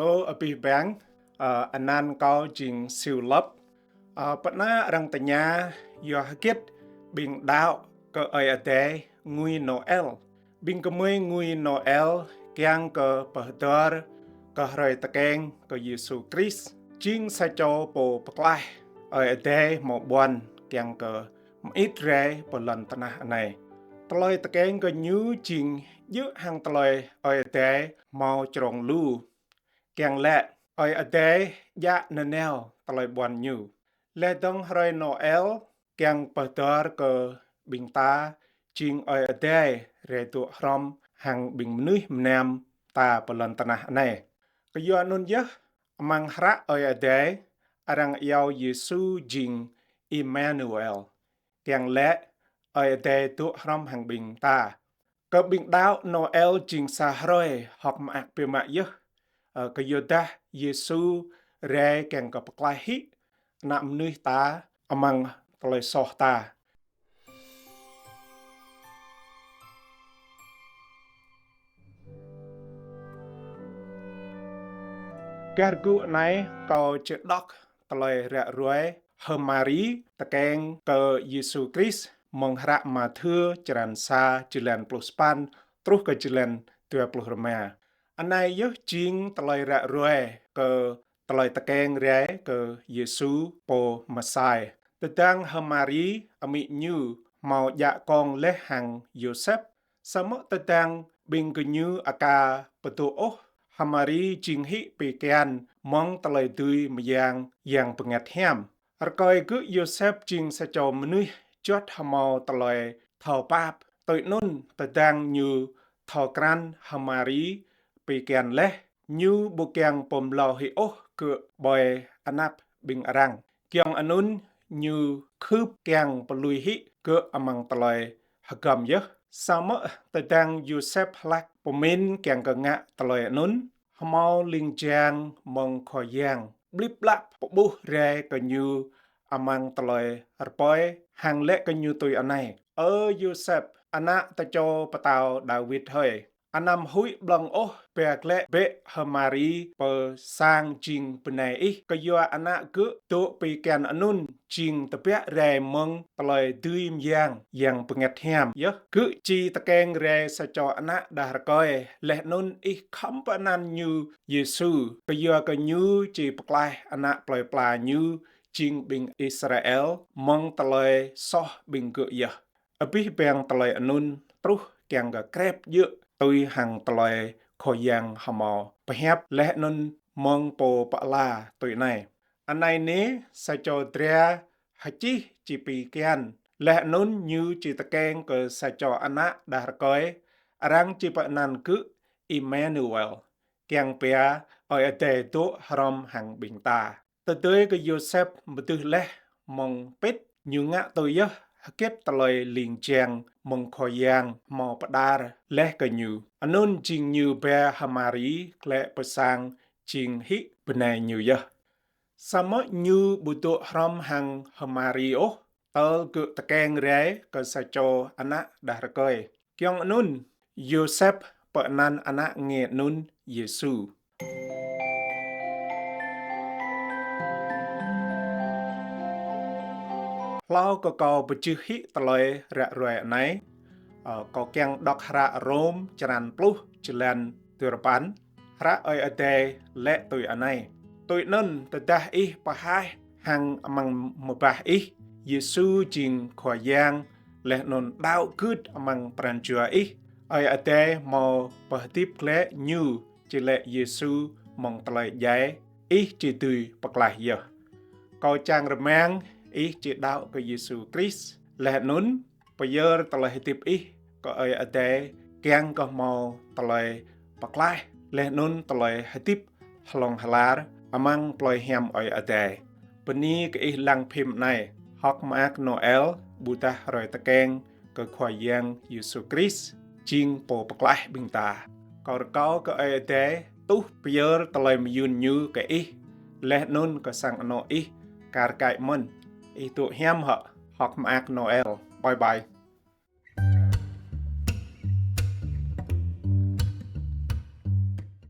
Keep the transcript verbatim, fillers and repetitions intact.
Ơ abih bang, ơ, anăn kâo jing Siu Lăp. Ơ, pơnă arăng tơña, yua hơget ƀing đaŏ kơ Ơi Adai ngui Noel. Ƀing gơmơi ngui Noel kiăng kơ pơhơdơr kơ hrơi tơkeng kơ Yêsu Krist, jing sa čô pô pơklaih Ơi Adai hmâo ƀuăn kiăng kơ mơit rai pơ lŏn tơnah anai. Tơlơi tơkeng kơ ñu jing djơ̆ hăng tơlơi Ơi Adai hmâo črông lu. Kiăng laĭ, Ơi Adai djă nanao tơlơi ƀuăn ñu. Laih dơ̆ng hrơi Noel kiăng pơhơdơr kơ ƀing ta jing Ơi Adai rai dŏ hrŏm hăng ƀing mơnuih mơnam ta pơ lŏn tơnah anai. Kơ yua anŭn yơh, amăng hră Ơi Adai, arăng iâu Yêsu jing Immanuel. Kiăng laĭ, Ơi Adai dŏ hrŏm hăng ƀing ta. Kơ ƀing đaŏ, Noel jing sa hrơi hơ̆k mơak biă mă yơh. Ơ, kơ yua dah Yêsu rai kiăng kơ pơklaih hĭ ană mơnuih ta amăng tơlơi soh ta. Gah rơgŭ anai kâo či đŏk tơlơi ră ruai hơmari tơkeng kơ Yêsu Krist mơ̆ng hră Mathiơ črăn sa jơlan pluh sapăn truh kơ jơlan dua pluh rơma. Anai yơh jing tơlơi ră ruai kơ tơlơi tơkeng rai kơ Yêsu pô Mơsai. Tơdang H'Mari amĭ ñu hmâo djă kông laih hăng Yôsep, samơ̆ tơdang ƀing gơñu aka pơdŏ ôh, H'Mari jing hĭ pi kian mơ̆ng tơlơi dưi mơyang Yang Bơngăt Hiam. Rơkơi gơ̆ Yôsep jing sa čô mơnuih juăt hmâo tơlơi thâo pap, tui anŭn tơdang ñu thâo krăn H'Mari pi kian laih, ñu ƀu kiăng pơmlâo hĭ ôh gơ̆ ƀơi anăp ƀing arăng. Giŏng anŭn ñu khưp kiăng pơlui hĭ gơ̆ amăng tơlơi hơgŏm yơh. Samơ̆ tơdang Yôsep hlak pơmĭn kiăng kơ ngă tơlơi anŭn, hmâo ling jang mơ̆ng Khua Yang blip blap pơƀuh rai kơ ñu amăng tơlơi rơpơi hăng laĭ kơ ñu tui anai: Ơ Yôsep, ană tơčô pơtao Dawid hơi, anăm huĭ ƀlơ̆ng ôh ba glaĭ bĕ H'Mari pơ sang jing bơnai ih, kơ yua ană gơ̆ dŏ pi kian anŭn jing tơbiă rai mơ̆ng tơlơi dưi mơyang Yang Bơngăt Hiam yơh. Gơ̆ či tơkeng rai sa čô ană đah rơkơi, laih anŭn ih khŏm pơanăn ñu Yêsu, kơ yua kơ ñu či pơklaih ană plơi pla ñu jing ƀing Israel mơ̆ng tơlơi soh ƀing gơ̆ yơh. Abih bang tơlơi anŭn truh kiăng kơ krep djơ̆ tui hăng tơlơi Khua Yang hmâo pơhiăp laih anŭn mơ̆ng pô pơala tui anai: Anai nê, sa čô dra hơčih či pi kian, laih anŭn ñu či tơkeng kơ sa čô ană đah rơkơi, arăng či pơanăn gơ̆ Immanuel, kiăng pia Ơi Adai dŏ hrŏm hăng ƀing ta. Tơdơi kơ Yôsep pơdưh laih mơ̆ng pĭt, ñu ngă tui yơh hơget tơlơi ling jang mơ̆ng Khua Yang hmâo pơđar laih kơ ñu. Anŭn jing ñu ba H'Mari glaĭ pơ sang jing hĭ bơnai ñu yơh. Samơ̆ ñu ƀu dŏ hrŏm hăng H'Mari ôh, tơl gơ̆ tơkeng rai kơ sa čô ană đah rơkơi. Giŏng anŭn, Yôsep pơanăn ană nge anŭn Yêsu. Hlâo kơ kâo pơjưh hĭ tơlơi ră ruai anai, ơ, kâo kiăng đŏk hră Rôm črăn pluh jơlan duarơpăn. Hră Ơi Adai laĭ tui anai: Tui anŭn tơdah ih pơhaih hăng amăng mơbah ih, Yêsu jing Khua Yang, laih anŭn đaŏ gưt amăng pran jua ih, Ơi Adai hmâo pơhơdip glaĭ ñu, či laĭ Yêsu mơ̆ng tơlơi djai, ih či dưi pơklaih yơh. Kâo čang rơmang ih či đaŏ kơ Yêsu Krist, laih anŭn pơyơr tơlơi hơdip ih kơ Ơi Adai kiăng kơ hmâo tơlơi pơklaih laih anŭn tơlơi hơdip hlŏng lar amăng plơi hiam Ơi Adai. Bơni kơ ih lăng phim anai. Hơ̆k mơak Noel ƀôdah hrơi tơkeng kơ Khua Yang Yêsu Krist jing pô pơklaih ƀing ta. Kâo rơkâo kơ Ơi Adai tuh pơyơr tơlơi mơyŭn ñu kơ ih, laih anŭn kơ sang anŏ ih kar kaĭ mơ̆n. Ih dŏ hiam hă. Hơ̆k mơak Noel. Bye bye.